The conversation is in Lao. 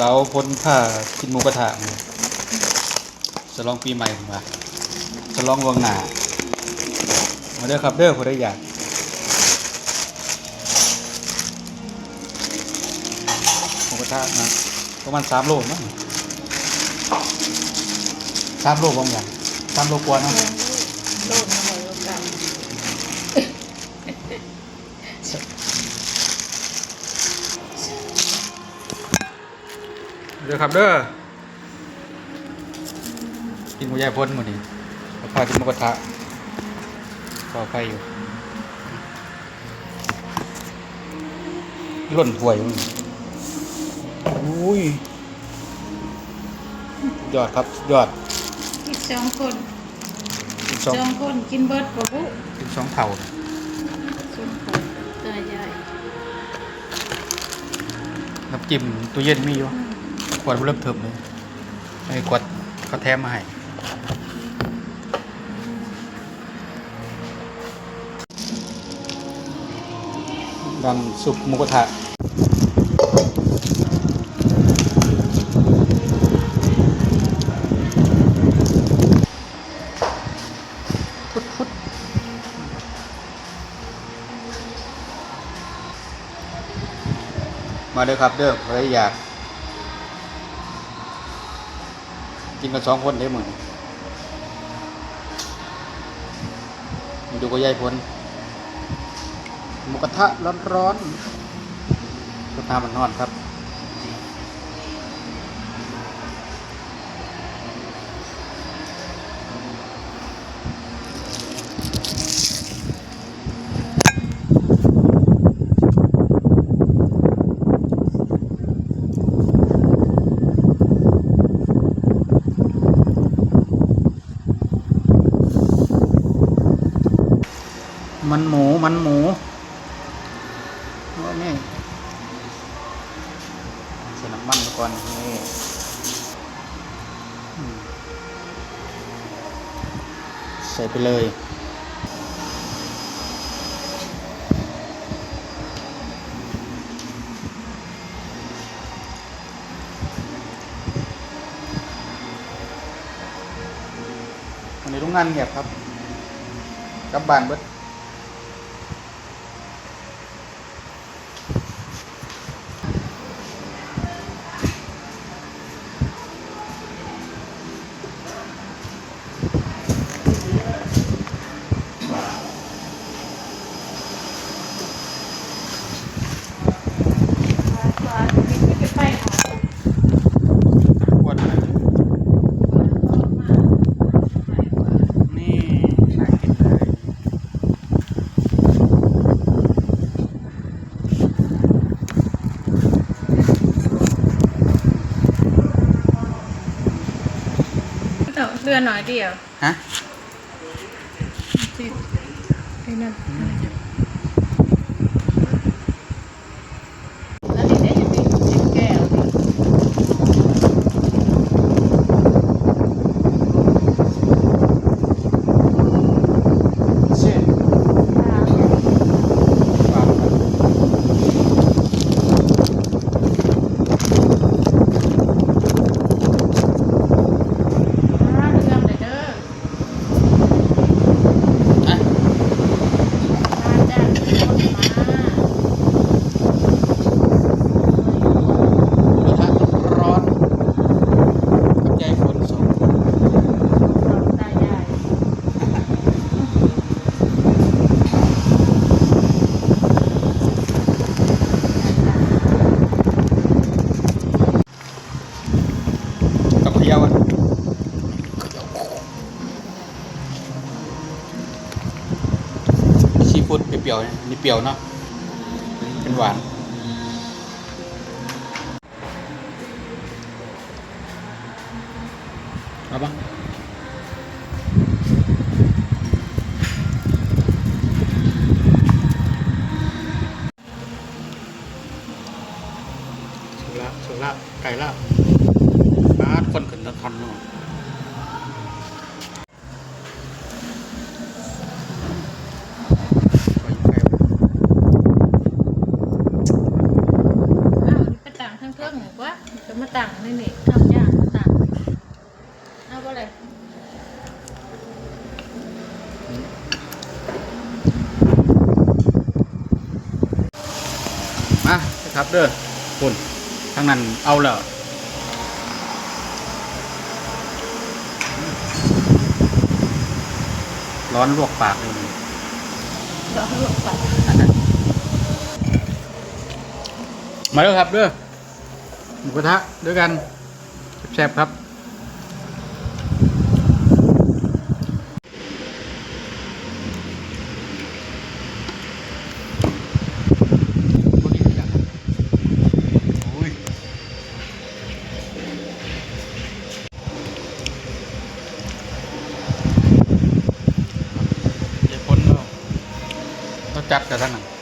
ສາວພົນພາກິນໝູກະທະ ສະຫຼອງປີໃໝ່ ເພິ່ນວ່າ ສະຫຼອງລ່ວງໜ້າ. ມາເດີຄັບເດີ ຜູ້ໃດຢາກໝູກະທະນະ ປະມານສາມໂລນະ ສາມໂລບໍ່ ສາມໂລກວ່າເນາະ. ໂລໜຶ່ງຮ້ອຍກວ່າກຣາມ. ເດີຄັບເດີ ກິນກັບຍາຍພົນມື້ນີ້ ພາກິນໝູກະທະ ຂໍອະໄພຢູ່ ລົ້ນຖ້ວຍ. ໂອ້ຍ ສຸດຍອດຄັບ ສຸດຍອດ. ອີກສອງຄົນ ອີກສອງ ສອງຄົນກິນເບິດບໍ່ບຸ? ກິນສອງເຖົ້າ ສອງເຖົ້າຕາຍາຍ. ນ້ຳຈິ້ມຕູ້ເຢັນມີຢູ່ ອືມ ຂວດເລີ່ມເທີມເລີຍ ໃຫ້ຂວດເຂົາແຖມມາໃຫ້. ດຳຊຸບໝູກະທະ ຟຸດໆ. ມາເດີຄັບເດີ ຜູ້ໃດຢາກກິນກັນສອງຄົນເດ້ມື້ນີ້ ຢູ່ກັບຍາຍພົນ ໝູກະທະຮ້ອນໆ ສົດນ້ຳຮ້ອນໆຄັບ. ມັນໝູ ມັນໝູ ໂອ້ ນີ້ ໃສ່ນ້ຳມັນກ່ອນ ນີ້ ອືມ ໃສ່ໄປເລີຍ. ວັນນີ້ໂຮງງານງຽບຄັບ ກັບບ້ານເບິດ. ນີ້ ໜ້າກິນເລີຍ. ເຫຼືອໜ້ອຍດຽວ ຮະ? ກັບຂະເຍົາ ຊີຟູດປຽວໆ ນີ້ປຽວເນາະ ເປັນຫວານ. ເອົາບໍ່? ສຸກລະ ສຸກລະ ໃກ້ລະ. ປາດ ຄວັນຂຶ້ນຕະທັນເນາະ. ອ້າວ ໄປຕັ້ງເທິງໆ ນີ້ກວ່າ ຈະມາຕ ครับเด้อ พุ้น ทางนั้นเอาแล้ว ร้อนลวกปากเลย ร้อนลวกปาก มาเด้อครับเด้อ หมูกระทะด้วยกัน แซ่บๆ ครับ เดี๋ยวคนเรา เราจัดกันทั้งนั้น